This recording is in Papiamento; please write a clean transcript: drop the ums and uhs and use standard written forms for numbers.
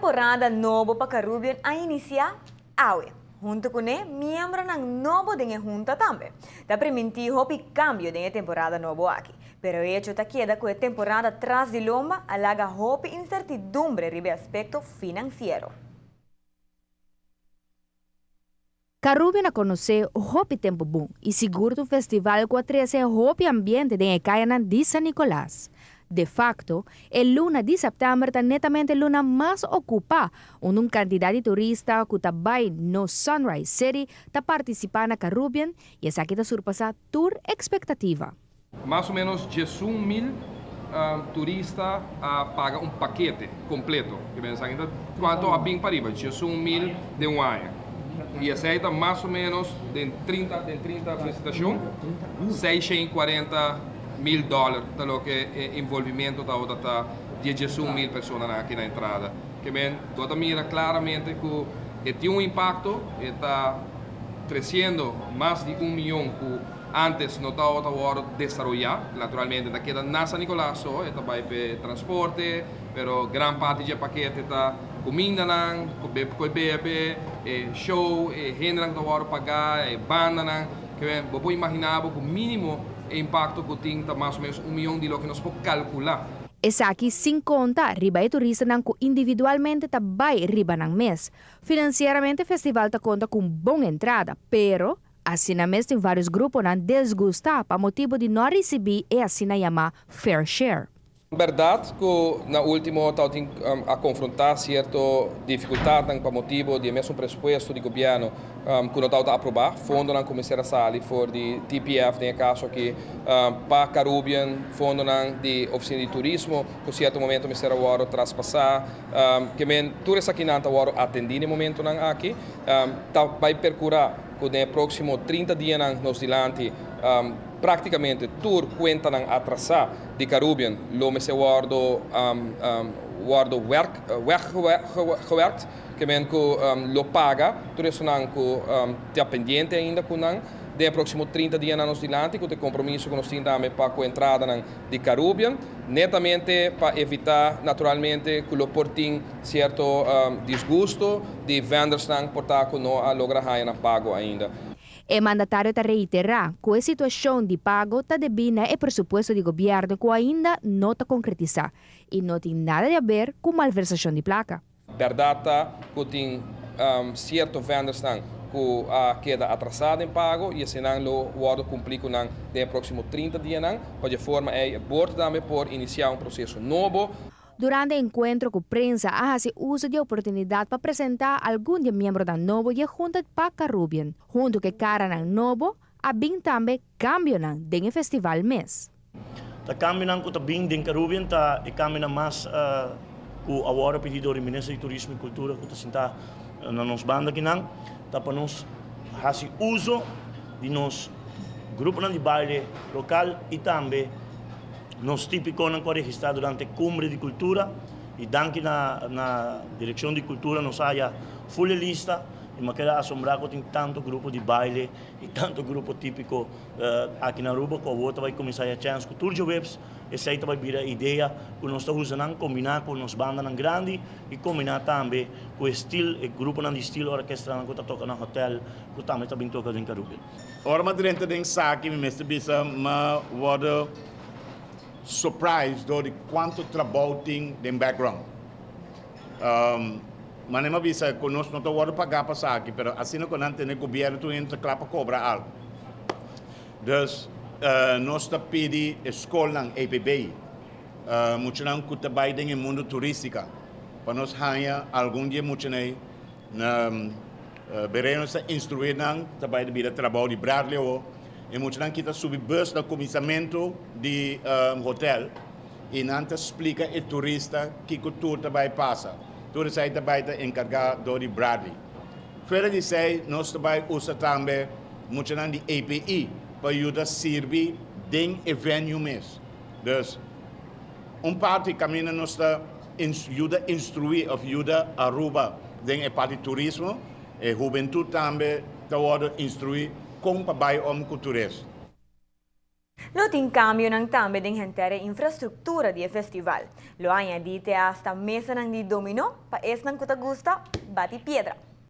Temporada nobo pa Carubbian a inicia awe. Hunto cu ne, miembronan nobo den e hunta tambe. Ta priminti hopi cambio den e temporada nobo aki. Pero e hecho ta keda cu e temporada tras di lomba a laga hopi incertidumbre riba e aspecto financiero. Carubbian a conoce hopi tempo bon y sigur ta un festival cu a trece hopi ambiente den e cayanan di San Nicolas. De facto, e luna di september ta netamente luna mas ocupa, unda un cantidad di turista cu ta bay nos Sunrise City ta participa na Carubbian y esaki ta surpasa tur expectativa. Mas o menos 11 mil turista a paga un pakete completo. Cu ta cuanto a bin pariba, 11 mil den un aña. Y esey ta mas o menos den 30 presentacion, 640 mil dollar, ta loke e envolvimento ta di 11 mil persona aki na entrada. Kiermen, bo mira claramente cu tin un impacto, ta creciendo mas di 1 miyon cu antes no tabata desaroya, naturalmente, ta keda na San Nicolas, so, ta bay pa transporte, pero gran parti di pakete ta cuminda nan, bebe, show, hende nan ta paga, banda nan, kiermen, bo por imagina cu minimo e impacto cu tin ta mas o menos 1 miyon di loke nos por calcula. Esaki sin conta riba e turistanan cu individualmente ta bay riba nan mes. Financieramente festival ta conta cu bon entrada, pero asina mes tin varios gruponan disgusta pa motibo di no ricibi e asina yama fair share. Berdad cu na ultimo tin a confronta cierto dificultad pa motibo di mesun presupuesto di gobierno cu no ta aproba, fondonan cuminsa sali for di TPF, den caso aki pa Carubbian, fondonan di oficina di turismo, cu cierto momento mester a wordo traspasa, kiermen tur esakinan ta wordo atendi na e momentonan aki, ta bay percura cu den proximo 30 dia nos dilanti practicamente tur cuentanan atrasa di Carubbian lo mester wordo weggewerkt, kiermen cu lo paga tur esnan cu ta pendiente ainda cu nan den proximo 30 dia nos dilanti, cu e compromiso cu nos tin tambe pa cu entrada di Carubbian, netamente pa evita naturalmente cu lo por tin cierto disgusto di vendors nan por ta cu no a logra haya nan pago ainda. E mandatario ta reitera cu e situacion di pago ta debi na e presupuesto di gobierno cu ainda no ta concretisa y no tin nada di haber cu malversacion di placa. Berdad ta cu tin cierto vendors nan cu a keda atrasa den pago y eseynan lo wordo cumpli cu nan den proximo 30 dia nan, pa di forma ey board tambe por inicia un proceso nobo. Durante e encuentro cu prensa, a haci uso di oportunidad pa presenta algun di miembronan nobo di Junta pa Carubbian. Hunto cu caranan nobo, a bin tambe cambionan den e festival mes. E cambionan cu ta bin den Carubbian ta e cambionan mas cu awor a pidi di Minister di Turismo y Cultura cu ta sinta na nos banda akinan, ta pa nos haci uso di nos gruponan di baile local y tambe nos tipiconan cu a registra durante Cumbre di Cultura y danki na Direccion di Cultura nos haya full lista y mi a keda asombra cu tin tanto grupo di baile y tanto grupo tipico aki na Aruba cu awor bay cuminsa e chance cu tur diahuebs esey bay bira idea cu nos ta usando combina cu nos bandanan grandi y combina tambe cu estilo e gruponan di estilo orquesta cu ta toca na hotel cu tambe ta bin toca den Carubbian. Ora mi a drenta den esaki, mi mester bisa m'a wordo surprised door di cuanto trabou tin den background. Mas mi a bisa cu nos no ta wordo paga pa esaki, pero asina cu nan tende gobierno tur hende ta cla pa cobra algo. Dus nos ta pidi scolnan EPB, muchanan cu ta bay den mundo turistico, pa nos haya algun dia muchanan na bereno sa instruir nan ta bay di bida trabou di Bradley o e muchanan cu ta subi bus na cuminsamento di hotel y nan ta splica e turista kico tur ta bay pasa. Tur esey ta bay ta encarga door di Bradley. Fuera di esey, nos ta bay usa tambe muchanan di API pa yuda sirbi den e venue mes. Dus, un parti caminda nos ta yuda instrui of yuda Aruba den e parti turismo, e hubentud tambe ta wordo instrui con pa bay om cu turista. Lo tin cambionan tambe den henter e infrastructura di e festival. Lo añadi te hasta mesanan di domino pa esnan cu ta gusta bati piedra.